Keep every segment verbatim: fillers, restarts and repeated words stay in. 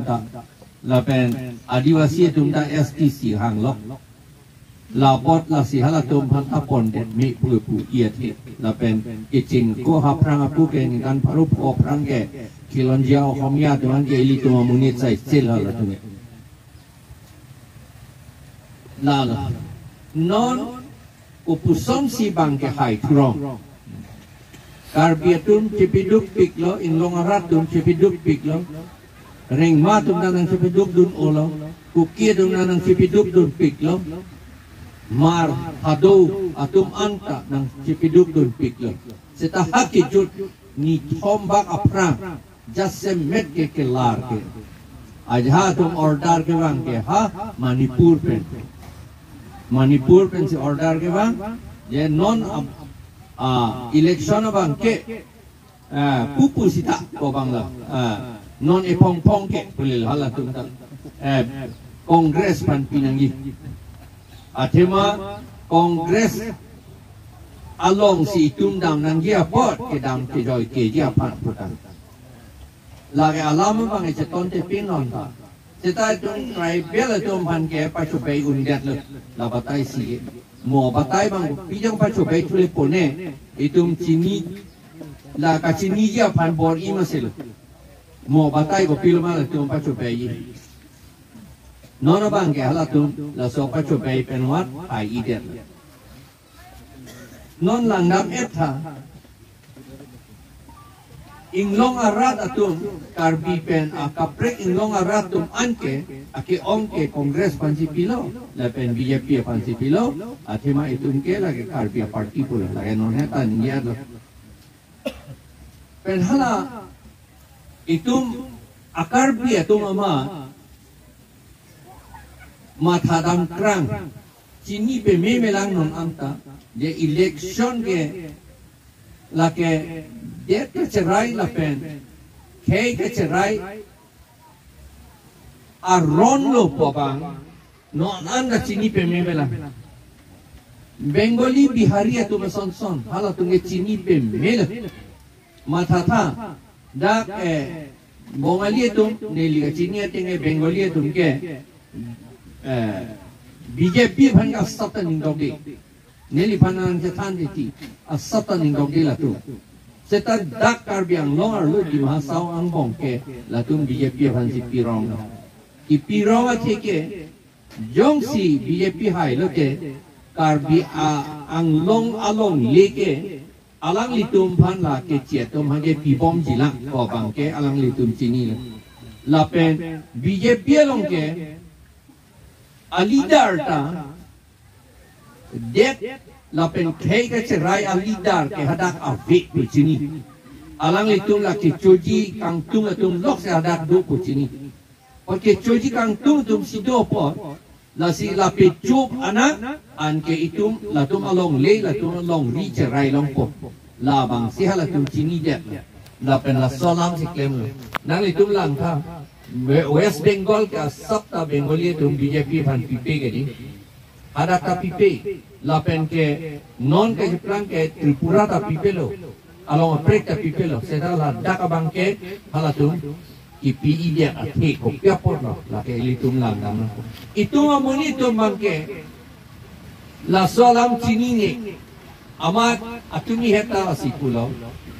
ta, lapen Adivasi atum ta S T C hanglo. La apot lasi halatum aphan ta pondet me pu pu iat he. Lapen kecheng ko aphrang apu ke ningkan pharo pho aphrang ke Khilonjia Okhomia atum an ke ilitum amonit sai sel halatum ke. Lalo. Non kopusonsi bang ke hai thurong. Karbi atum chepeduk piklo, Inglong arat atum chepeduk piklo. Rengma atum ta nangchepeduk dun-olo. Kuki atum ta nangchepeduk dun piklo. Hmar Hado atum anta nangchepeduk dun piklo. Seta ha kejut ni thom bak aphrang jasemet ke kelar ke. Ajahak atum order kevang ke ha Manipur pen. Manipur pensi order kevang, je non ab-, ah, election abang ke, ah, pupu sita ko bang la, ah, non ephongphong ke pulil halatum ta, eh, Congress aphan pinangji. Athema Congress alongsi itum dam nangji apot kedam kejoikeji aphan puta. Lake alam abang echetongte pinnon ta. Seta itum tribal atum aphan ke pachobei undetlo. La batai si. Mo batai abang pijong pachobei thule pone. Itum chini la kachiniji aphan bor-i ma selo. Mo batai kopilo ma latum pachobei. Non abang ke halatum laso pachobei pen vat hai-idet. Non langdam-et tha. Inglong arat atum, Karbi pen akaprek Inglong arat atum anke, ake-ong ke Congress aphansi pilo, lapen B J P aphansi pilo, athema itum ke lake Karbi aparty pulo, lake non heta ningje lo. Pen hala itum a-Karbi atum ama matha dam krang, chini peme melang non anta, je election ke lake det kecherai lapen khei kecherai aron lo pu abang, non anta chini peme melang. Bengali, Bihari atum asonson, halatum ke chini peme lo. Matha tha, dak, eh, Bongali atum, neli kachini ateng ke Bengali atum ke, eh, B J P aphan ke asap ta ningdokde. Neliphan nangchethan titi, asap ta ningdokde latum. Seta dak Karbi Anglong arlo Dima Hasao angbong ke, latum B J P aphansi pirong. Kipirong athe ke, jongsi B J P hailo te, Karbi a-, Anglong alongle ke, alanglitum aphan lake chi atum aphan ke pibomji lang ko abang ke alanglitum chinilo. Lapen B J P along ke a-leader ta det lapen khei kecherai a-leader ke hadak ave pu chini. Alanglitum lake choji kangtung atum lok si hadak do pu chini. Apot ke choji kangtung atum si do apot, lasi lapen chup anak, anke itum latum alongle, latum alongri cherai longpo. Labangsi halatum chinidet. Lapen laso alam si klemlo. Nanglitum lang tha, We-, West Bengal ke asap ta Bengali atum B J P aphan pipe ke di. Hadak ta pipe, lapen ke non kacheplang ke Tripura ta pipelo, along aprek ta pipelo, seta ladak abang ke halatum kipi-idet athe kopi apotlo, lake ilitum langdamlo. Itum amonit atum abang ke laso alam chinine, amat atumi heta lasi pulo,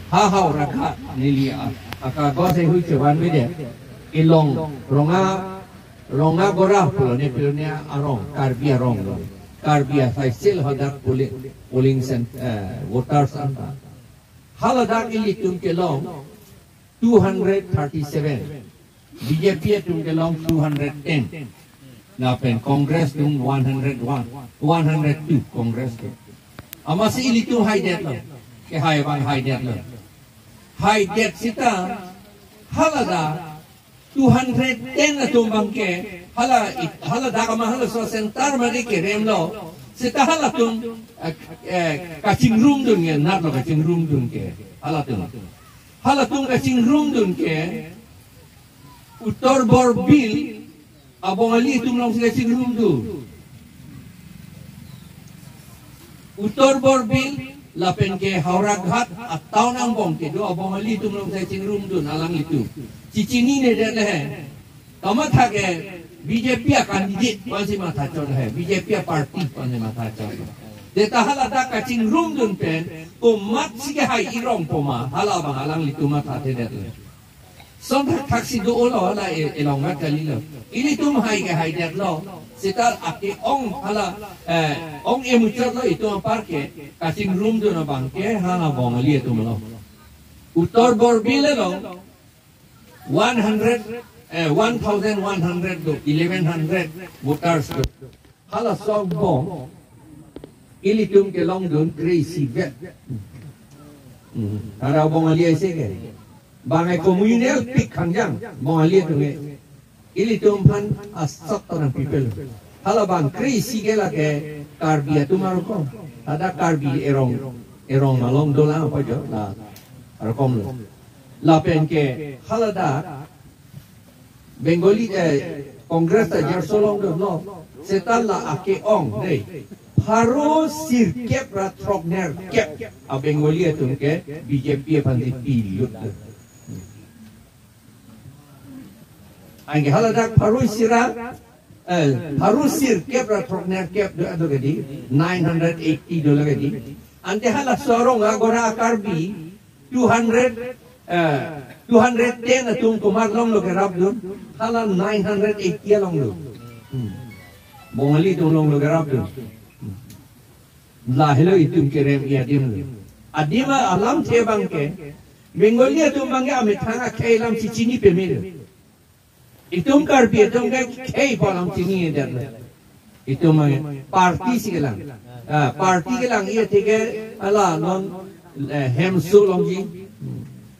ha Howraghat neli a, akagos ehui chevan vede, ilong Ronga Rongagora pulo ne pilo ne arong, Karbi arong lo. Karbi asai sel hadak polling, polling cent-, eh, voters anta. Haladak ilitum kelong two hundred thirty-seven. B J P atum kelong two hundred ten. Lapen Congress atum one hundred one, one hundred two Congress atum. Amatsi ilitum haidetlo. Kehai abang haidetlo. Haidet sita haladak two hundred ten atum abang ke, hala it-, haladak ama halaso center mari keremlo. Seta halatum, eh, eh, kachingrumdun ke, natlo kachingrumdun ke, halatum. Halatum kachingrumdun ke, Uttar Borbil, a-Bongali atum alongsi kachingrumdun. Uttar Borbil, lapen ke Howraghat, a-town angbong kedo a-Bongali atum alongsi kachingrumdun, alanglitum. Chichinine det le he. Amat ha ke B J P a candidate pu-ansi matha chot he, B J P a party pu-ansi matha chot. Seta hala dak kachingrum dun pen, komatsi kehai irong poma, hala abang alanglitum matha thedet lo. Son thakthak si do-o lo hala e-, elong mat kalilo. Ilitum hai kehai det lo. Seta ake-ong hala, eh, ong emuchot lo itum apar ke, kachingrum dun abang ke, hala Bongali atum lo. Uttar Borbil along, one hundred, eh, one thousand one hundred do, eleven hundred voters do. Halaso angbong, ilitum kelong dun kre-isi vet. Hmm. Hala Bongali aisi ke. Bang e communal pik khangjang, Bongali atum ke. Ilitum aphan asap tanang people. Hala bang kre-isi ke lake Karbi atum arokom. Ada Karbi erong, erong malong dolang apa jo, la arokom lo. Lapen ke hala dak Bengali, eh, Congress ta jarso long dun lo. Seta la ake-ong, dei. Pharo sirkep ra throknerkep a Bengali atum ke B J P aphan si pilut. Anke hala dak pharo sira, eh, pharo sirkep ra throknerkep do ado ke dei, nine hundred eighty do lake dei. Ante halaso arong agora a Karbi, two hundred, eh, two hundred ten atum komat longlo kerap dun, hala nine hundred eighty along lo. Hmm. Bongali atum longlo kerap dun. Hmm. Lahelo itum kerem-i adim lo. Adim alamthe abang ke, Bengali atum abang ke amethang akhei alam si chini peme lo. Itum Karbi atum ke khei pu alam chinidet lo. Itum abang party si kelang. Ah, party kelang, iya thik ke hala non, eh, hemso longji.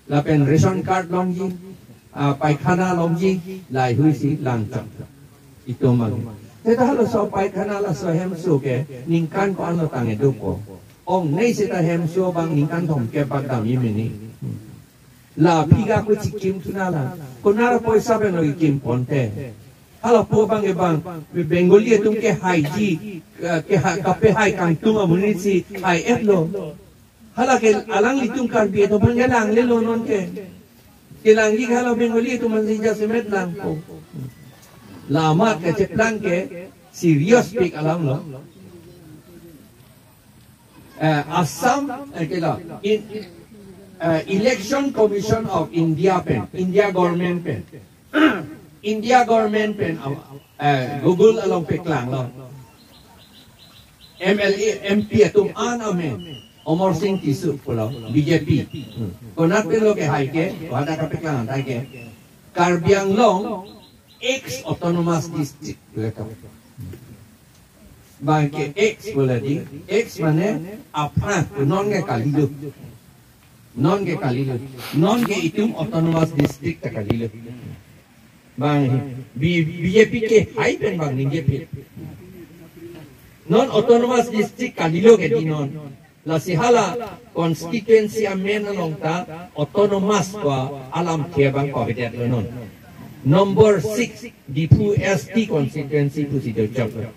Lapen ration card longji. Ah, paikhana longji. Laheihui si langchot. Itum abang. Seta halaso paikhana laso hemso ke ningkan ko-an lo tangdetpo. Ongnei seta hemso abang ningkan thomkep bak damji mene. La aphi ke ako chikim thunang la. Konat apoisa pen lo kikim ponte. Hala pu abang ke bang, Bengali atum kehaiji, eh, keha-, kapehai kangtung amonit si hai-et lo. Hala ke alanglitum Karbi atum aphan kelangle lo non ke. Kelangji ke hala Bengali atum aphan si jasemet langpo. La amat kacheplang ke serious pik alam lo. Eh, Assam, eh, kilo, in, eh, Election Commission of India pen, India government pen, India government pen, eh, Google along paklang lo. M L A, M P atum an amen, Amarsing Tisso pulo, B J P. Hmm. Konat pen lo kehai ke, wadah kapaklang tangte ke. Karbi Anglong, ex autonomous district, lekam. Bang ke ex pu la dei, ex mane aphrang, non ke kalilo. Non ke kalilo. Non ke itum autonomous district ta kalilo. Bang B-, B J P kehai pen bang ningjephit. Non autonomous district kalilo ke dei non. Lasi hala constituency amen along ta autonomous pu alamthe abang pavedet lo non. Number six, Diphu S T constituency pusi dochok lo.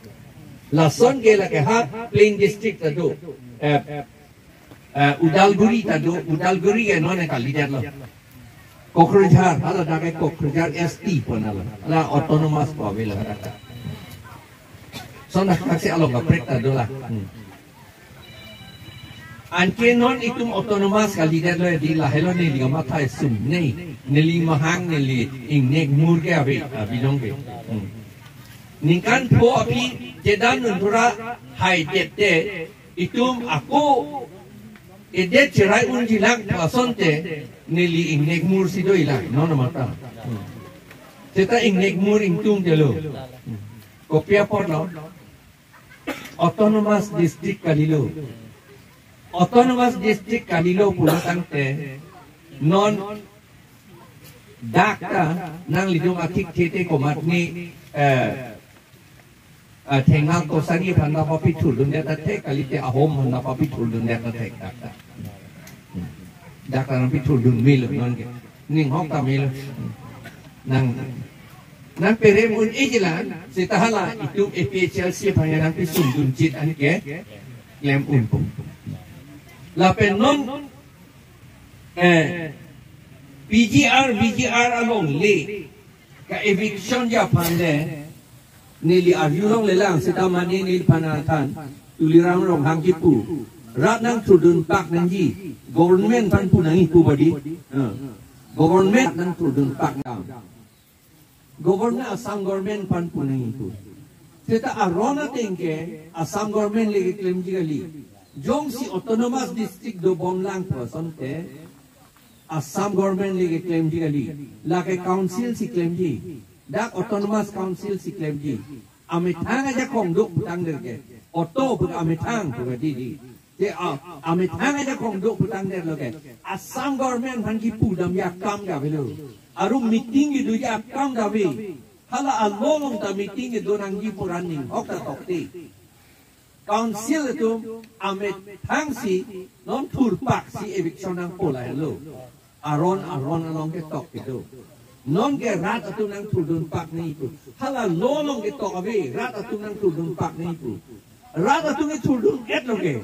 Lason ke lake ha plain district ta do. Eh, eh, Udalguri ta do, Udalguri ke non kalidet lo. Kokrajhar, hala dak ke Kokrajhar S T pu nalo. La autonomous pu avelo dak. Son dak si along kaprek ta dolang. Hmm. Anke non itum autonomous kalidet lo dei, lahelo neli kamatha isum nei. Neli mahang, neli ingnek mur ke ave, abinong ke. Hmm. Ningkan pho aphi chedan un thura hai tete itum ako edet cherai unji lang lasonte neli ingnek mur si dolang, non matha. Hmm. Seta ingnek mur ingtung delo. Hmm. Kopi apotlo? Autonomous district kalilo. Autonomous district kalilo pulo tangte non dak ta nanglitum athekthete komatne, eh, eh, Thengal Kosari aphan ta papithurdundet ta thek, kalite Ahom aphan ta papithurdundet ta thek dak ta. Dak ta nangpithurdun melo non ke. Ning hok ta melo. Nang, nangperem un-eji lang, seta hala itum A P H L C aphan nangpisundun chit anke klem unpo. Lapen non, eh, P G R, V G R alongle Ka eviction ji aphan le, neli arjulongle lang seta mane neliphan athan, Tuliram Ronghang kipu, rat nangthurdun pak nangji, government aphan pu nangji pu badi. Eh, government nangthurdun pak nang. Government, Assam government aphan pu nangji pu. Seta aron ateng ke Assam government le keklemji kali. Jongsi autonomous district dobom lang pu asonte Assam government le keklemji kali. Lake council si klemji. Dak autonomous council si klemji. Amethang ajakong do putangdet ke. Auto pu amethang pu kadidi. Te a, amethang ajakong do putangdetlo ke. Assam government aphan kipu damji akam ke avelo. Arum meeting kedoji akam ke ave. Hala along ta meeting kedo nangji pu running hok ta tokte. Council atum amethang si non thurpak si eviction nangpo lahelo. Aron aron along ketok kedo. Non ke rat atum nangthurdun pak nangji pu. Hala law along ketok ave, rat atum nangthurdun pak nangji pu. Rat atum kethurdun-etlo ke.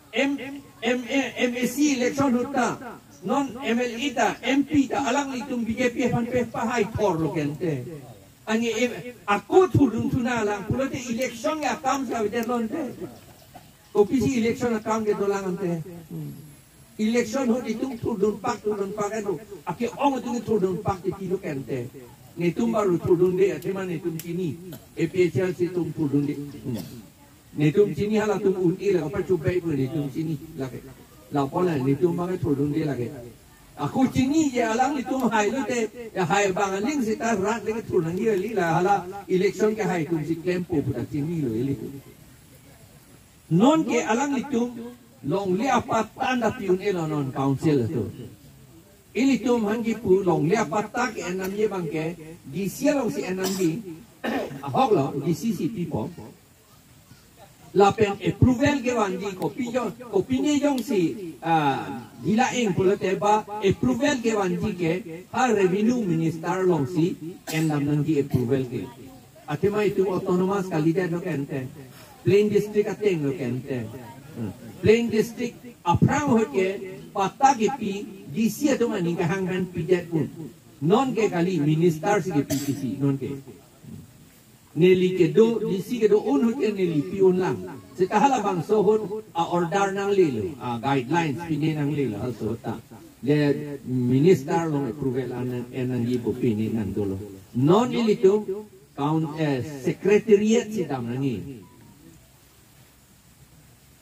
M, M, MAC election ahut ta, non MLA ta, MP ta, alanglitum BJP aphan pe pahai thorlo ke ante. Anke em, ako thurdun thu nanglang pulote election ke akam si avedetlo ante. Kopisi election akam ke dolang ante. Hmm. Election ahut itum thurdun pak, thurdun pak eno. Ake-ong atum thurdun pak titilo ke ante. Netum baru thurdunde, athema netum chini. APHLC atum thurdunde. Hmm. Netum chini, halatum un-e la kapachobei pu netum chini. Lake. Lapu la netum bang thurdunde lake. Ako chinije alanglitum hailote, ya hai bang aling seta rat le kethur nangji kali, la hala election ke hai atum si klempo pu ta chinilo ilitum. Non ke alanglitum longle apatta ta pi un-elo non council atum. Ilitum aphan kipu longle apatta ke-en nangji abang ke, DC along si en nangji, ahoklo, DC si pipo. Lapen approval kevanji, kopi jong, kopine jongsi, ah, dila ing pulote ba approval kevanji ke, ha revenue minister along si endam nangji approval ke. Athema itum autonomous kalidetlo ke ante. Plain district atenglo ke ante. Hmm. Plain district aphrang ahut ke patta kepi DC atum aning kahang pen pidet un. Non ke kali minister si kepi, DC non ke. Neli kedo, DC kedo un ahut ke neli pi unlang. Seta halabangso ahut a-order nanglelo, a-guidelines pine nanglelo, halaso ahut ta. Le minister along approval an, en nangji pu pine nangdolo. Non ilitum, kaun, eh, secretariat si dam nangji.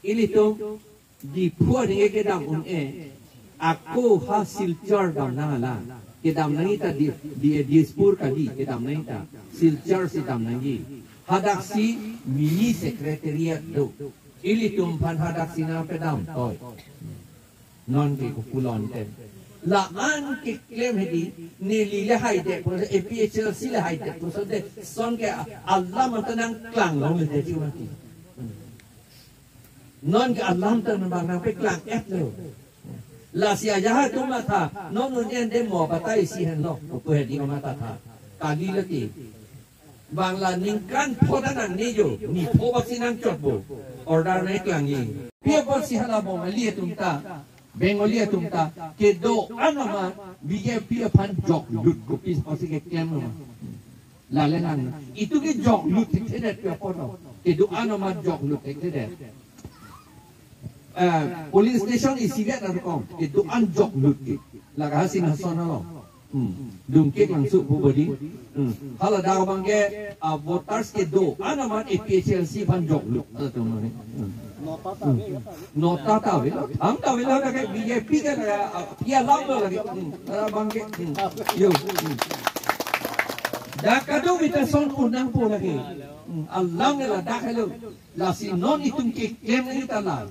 Ilitum Diphu aning ke kedam un-e. Ako ha Silchar dam nanglang. Kedam nangji ta di, di, Dispur kali, kedam nangji ta. Silchar si dam nangji. Hadak si mini secretariat do. Ilitum aphan hadak si nangpedam toi. Non ke kopulo ante. La-an keklem hedi, neli le haidet pu, APHLC le haidet pu, sonte, son ke alam anta nangklang longledet ji mati. Non ke alam ta nang bang nangpeklang-etlo. Lasi ajahak atum matha, non un-e ante mo batai isi henlo, pu hedi matha tha. Kali lati. Bang la ningkan pho ta nangne jo, ni pho bak si nangchotpo. Order nangklangji. Pi apot si hala Bengali atum ta, Bengali atum ta, kedo-an amat BJP aphan joklut, kopi apot si keklem amat. Lale nang, itum ke joklut thekthedet pi apotlo. Kedo-an amat joklut thekthedet. Eh, polling station isivet atum kong, kedo-an joklut ke. Laga Hasan Hasan along. Hmm. Dungke langsung pu bodi. Hmm. Hala dak abang ke, ah, voters kedo-an amat APHLC aphan joklut. Hala atum mane. Hmm. Nota ta avelo, thang ta avelo, lake BJP ke lake, ah, pi alamlo lake. Hmm. Hala abang ke. Hmm. Yo. Hmm. Dak kadokave ta son pu nangpo lake. Hmm. Alam ke ladak helo. Lasi non itum keklem nangji ta la.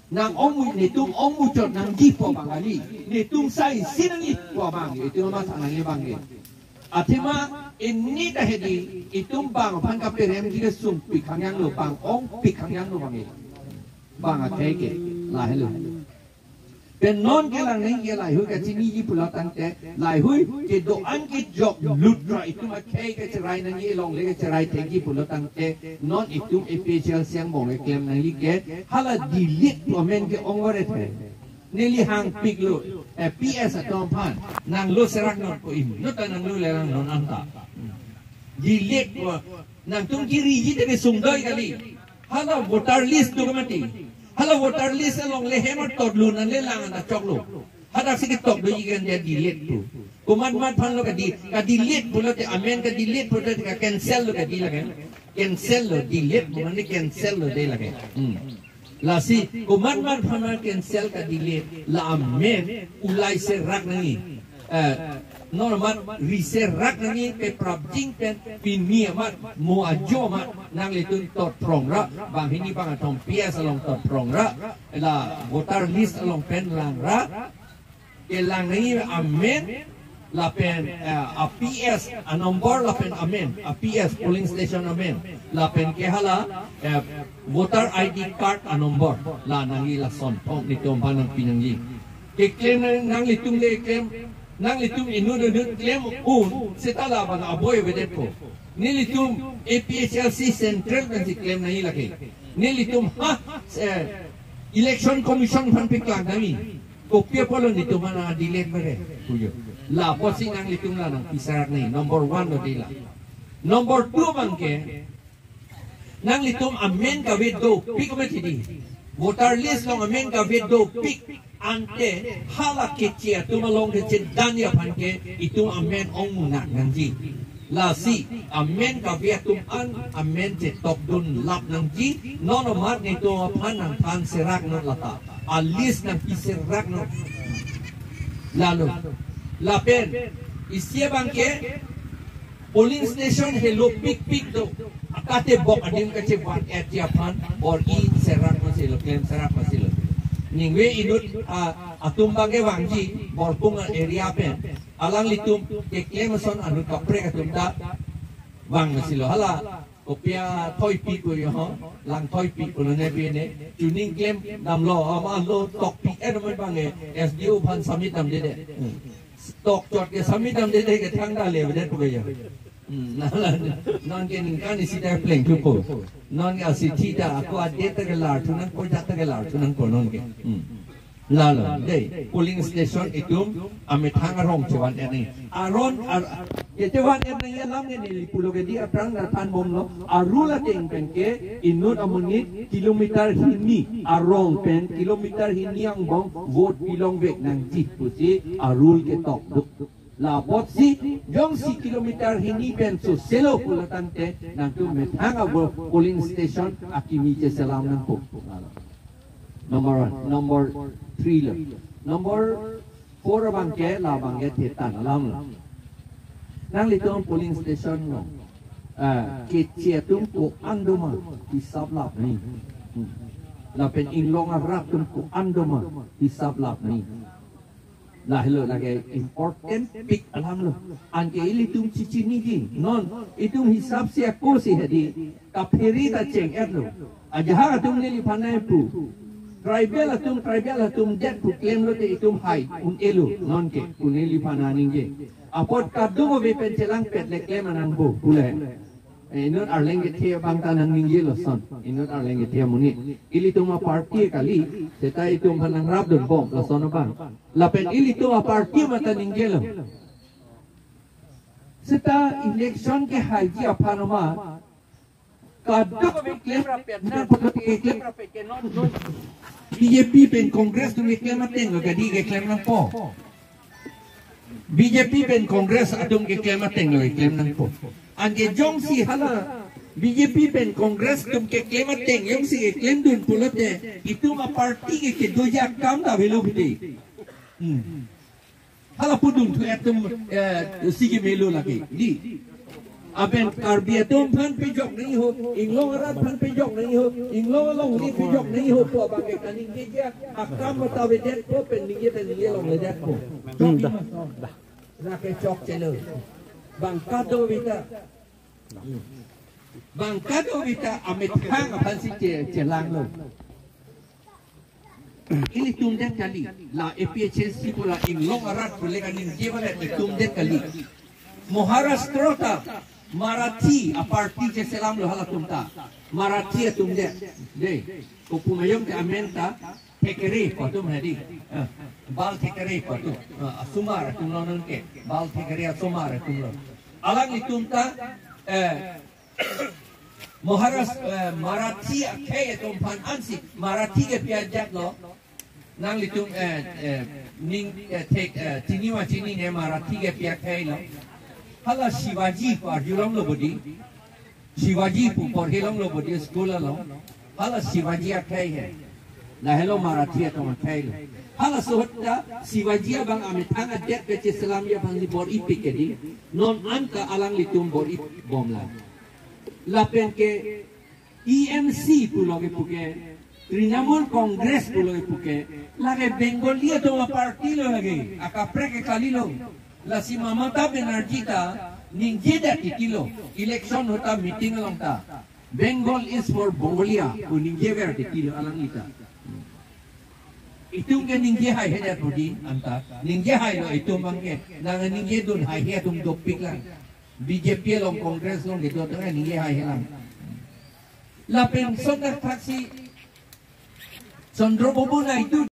Nang ong mu, netum ong muchot nangjipo abang kali. Netum sai si nangjipo abang, itum matha nangji abang ke. Athema ini ta hedi, itum bang aphan kaperemji ke sungpik hangyanglo, bang ongpik hangyanglo abang ke. Bang akhei ke, lahelo. Pen non ke lang nangji ke laheihui kachiniji pulo tangte, laheihui kedo-an ke joklut ra itum akhei kacherai nangji, longle kacherai thekji pulo tangte, non itum APHLC angbong keklem nangji ke, hala Dilip pu amen ke ong varet he. Neli hangpiklo, eh, PS atum aphan, nanglo serak non ko im, lo ta nanglo le lang non anta. Delete pu. Nangtum kiriji te kesung doi kali. Hala voter list do mati. Hala voter list along le hem ator lo, nang le lang an ta choklo. Hadak si ketok doji kan dia delete pu. Komat mat aphan lo kadi, ka delete pulote, amen ka delete pulote ka cancel lo kadi lake. Cancel lo, delete pu mane cancel lo dei lake. Hmm. Lasi komat mat aphan cancel ka delete, la amen ulai serak nangji. Eh, non mat riserak nangji, peprapjin pen pini amat, mo ajo amat nanglitum tot phrong ra, banghini bangkethom P S along tot phrong ra, la voter list along pen lang ra, kelang nangji amen, lapen, eh, a P S a number lapen amen, a P S polling station amen, lapen ke hala, eh, voter I D card a number, la nangji lason thong nelitum aphan nangpi nangji. Keklem nang, nanglitum le klem, nanglitum inut inut klem un, seta la abang aboi avedetpo. Nelitum A P H L C central pensi klem nangji lake. Nelitum ha, eh, election commission aphan paklang nangji. Kopi apotlo nelitum aphan delete mare pujo. La apotsi nanglitum la nangpiserak nangji. Number one lo dei la. Number two abang ke, nanglitum amen kave dopik mati dei. Voter list along amen kave dopik ante hala keche atum along kechedanji aphan ke itum amen ongmunak nangji. Lasi amen kave atum an amen chetokdun lap nangji, non amat nelitum aphan nangthan serak non lata. A list nangpiserak non. Lalo. Lapen isi abang ke polling station helo pikpik do. Akate bok adim kachevan-etji aphan bor-i serak masi lo, klem serak masi lo. Ningve inut, ah, atum abang ke vangji Borpung area pen. Alanglitum keklem ason anut kaprek atum ta vang masi lo. Hala kopi a thoipi ko yo, lang thoipi ko ne pine. Chuning klem damlo, ama lo tokpi er mai bang e, S D O aphan submit damdedet. Hmm. Tokchot ke submit damdedet ke thangta le avedet pu ke yo. Hmm, na la, non ke ningkan isi ta plengthupo. Non ke asithi ta, ako adet ta kelarthu nangpo, jat ta kelarthu nangpo non ke. Hmm. Lalo, dei, polling station itum amethang arong chevan-et nangji. Aron, ar, kechevan-et nangji alam ke neli pulo ke dei, aphrang nangthanbomlo. A rule ateng pen ke inut amonit kilometer hini arong pen, kilometer hini angbong vote pilongvek nangji pusi a rule ketok do. La apotsi jongsi kilometer hini pen soselo pulo tangte nangtum methang avo polling station akimi cheselam nangpo. Number one, number three lo. Number four abang ke, la abang ke thetan alam lo. Nanglitum polling station lo, ah, keche atum ko-an doma hisap lap nangji. Hmm. Lapen inglong arat atum ko-an doma hisap lap nangji. Lahelo lake important pik alam lo. Anke ilitum chechiniji. Non itum hisap si ako si hedi. Kaphere ta cheng-etlo. Ajahak atum neliphan nangpu. Tribal atum, tribal atum det pu klemlote itum hai un-elo. Non ke pu neliphan nangji. Apot kadokave pen chelangpet le klem nangpo pule. Eh, inut arleng kethe abang ta nangningje lason. Inut arleng kethe amonit. Ilitum a-party kali, seta itum aphan nangrapdunbom lason abang. Lapen ilitum a-party mata ningjelo. Seta election kehaiji aphan ma kadokave klem rapet, nang putut ke klem rapet ke non, non. B J P pen Congress atum keklem ateng lo kadi keklem nangpo. B J P pen Congress atum keklem ateng lo keklem nangpo. Anke jongsi hala B J P pen Congress atum keklem ateng jongsi keklemdun pulote itum a-party ke kedoji akam ta avelo pute. Hmm. Hala pudun thu atum, eh, si kemelo lake. Dei. Lapen Karbi atum aphan pejok nangji ho, inglong arat aphan pejok nangji ho, inglong alongri pejok nangji ho pu abang ke kaningje akam mata avedetpo pen ningje ta ningje longledetpo. Hmm, dah, dah. Lake chokchelo. Bang kadokave ta. Bang kadokave ta amethang aphansi che, chelanglo. Ilitum det kali, la A P H L C pu la inglong arat pu le kaningje balet itum det kali. Maharashtra ta Marathi a-party cheselamlo halatum ta. Marathi atum det. Dei, kopi ma yong te amen ta Thackeray pu atum hedi. Eh, Bal Thackeray pu atum. Eh, asomar atum lo non ke. Bal Thackeray asomar atum lo. Alanglitum ta eh, Maharashtra, eh, Marathi akhei atum aphan ansi, Marathi ke pi ajat lo. Nanglitum, eh, eh, ning, eh, thek, eh, chini ma chinine, Marathi ke pi akhei lo. Hala Shivaji pu arjulonglo bodi. Shivaji pu porhilonglo bodi school along. Hala Shivaji akhei he. Lahelo Marathi atum akhei lo. Halaso ahut ta Shivaji abang amethang adet ke cheselamji aphansi bor-ipik ke dei. Non anta alanglitum bor-ibomlang. Lapen ke T M C pulo ke puke, Trinamool Congress pulo ke puke, lake Bengali atum aparty lo lake, akaprek ke kalilo. Lasi Mamata Banerjee ta ningjedet titilo, election ahut ta meeting along ta, "Bengal is for Bongalia," pu ningjever titilo alangli ta. Itum ke ningje haihedet bodi anta, ningje hailo itum abang ke, nang ningjedun haihe atum dopiklang. B J P along, Congress along kedo tang ningje haihelang. Lapen sontak thaksi Chandrababu Naidu